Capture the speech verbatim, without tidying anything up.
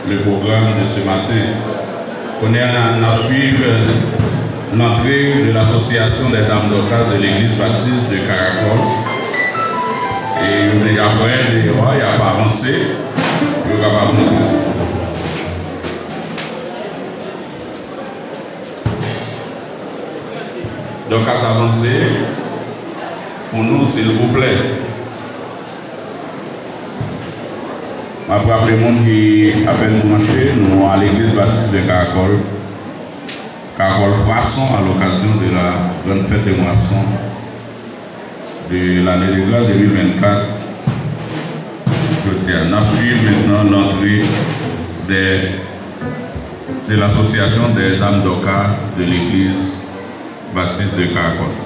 Le programme de ce matin. Kounye a, n ap swiv lantre de l'Association des Dames Dorcas de l'Église Baptiste de Caracol. E yo deja prè deyò a, y ap avanse pou yo kapab rantre. Dorcas, avanse pou nou, silvouplè. M ap raple moun ki apèn branche, nou a Legliz Batis de Karakòl, Karakòl Pwason, à l'occasion de la grande fête de moisson de l'année de grâce deux mille vingt-quatre. Jodi a, n ap swiv mentnan lantre de, de l'Association des Dames Dorcas de l'Église Baptiste de Karakòl.